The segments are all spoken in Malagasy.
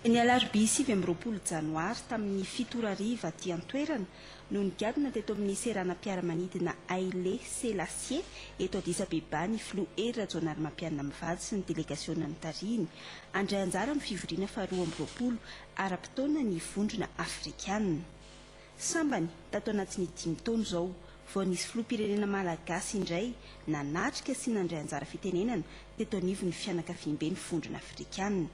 Ny alarobia 29 janoary tamin'ny 7 ora hariva aty an-toerana no nigadona teto amin'ny seranam-piaramanidina Haile Selassie eto Addis Abeba ny filoha Hery Rajaonarimampianina mivady sy ny delegasiona notarihiny handray anjara amin'ny fivoriana faharoa 22 ara-potoana ny Vondrona Afrikana. Sambany tato anatin'ny dimy taona izao vao nisy filoham-pirenena malagasy indray nanatrika sy nandray anjara fitenenana teto anivon'ny fianakaviamben'ny Vondrona Afrikana.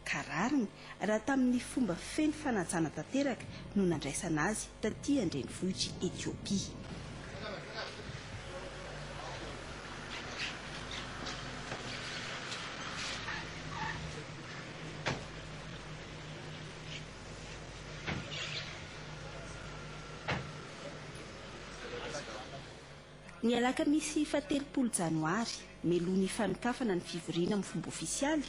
Ka rariny raha tamin'ny fomba feno fanajana tanteraka no nandraisana azy taty an-drenivohitr'i Etiopia. Ny alakamisy faha-30 janoary, mialoha ny fanokafana ny fivoriana amin'ny fomba ofisialy,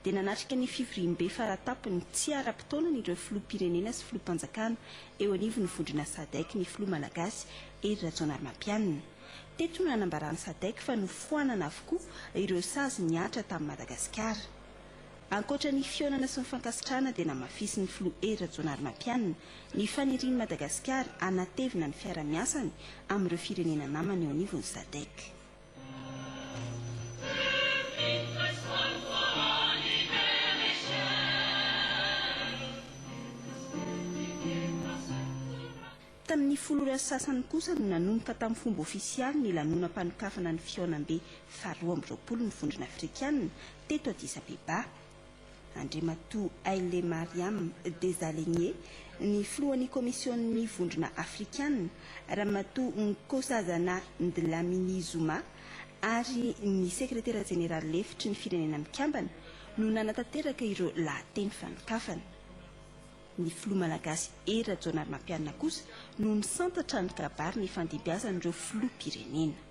dia nanatrika ny fivoriambe faratampony tsy ara-potoanan'ireo filoham-pirenena sy filoham-panjakana eo anivon'ny vondrona Sadec ny filoha malagasy Hery Rajaonarimampianina. Teto no nanambaran'ny Sadec fa nofoanana avokoa ireo sazy nihatra tamin'i Madagasikara. Ankoatra ny fihaonana sy ny fankasitrahana dia namafisin'ny filoha Hery Rajaonarimampianina ny fanirian'i Madagasikara hanatevina ny fiarahamiasany amin'ireo firenena namany eo anivon'ny Sadec. Tamin'ny 10 ora sy sasany kosa no nanomboka tamin'ny fomba ofisialy ny lanonam-panokafana ny fihaonambe faharoa amby 20 ny Vondrona Afrikanina teto Addis Abeba. Andriamatoa Haile Mariam Desalegn, ny filohan'ny Komisionin'ny Vondrona Afrikanina, Ramatoa Nkosazana Dlamini Zuma ary ny Sekretera Jeneraly lefitry ny Firenena Mikambana no nanatanteraka ireo lahateny fanokafana. Ny filoha malagasy Hery Rajaonarimampianina kosa no nisantatra ny kabary nifandimbiasan'ireo filoham-pirenena.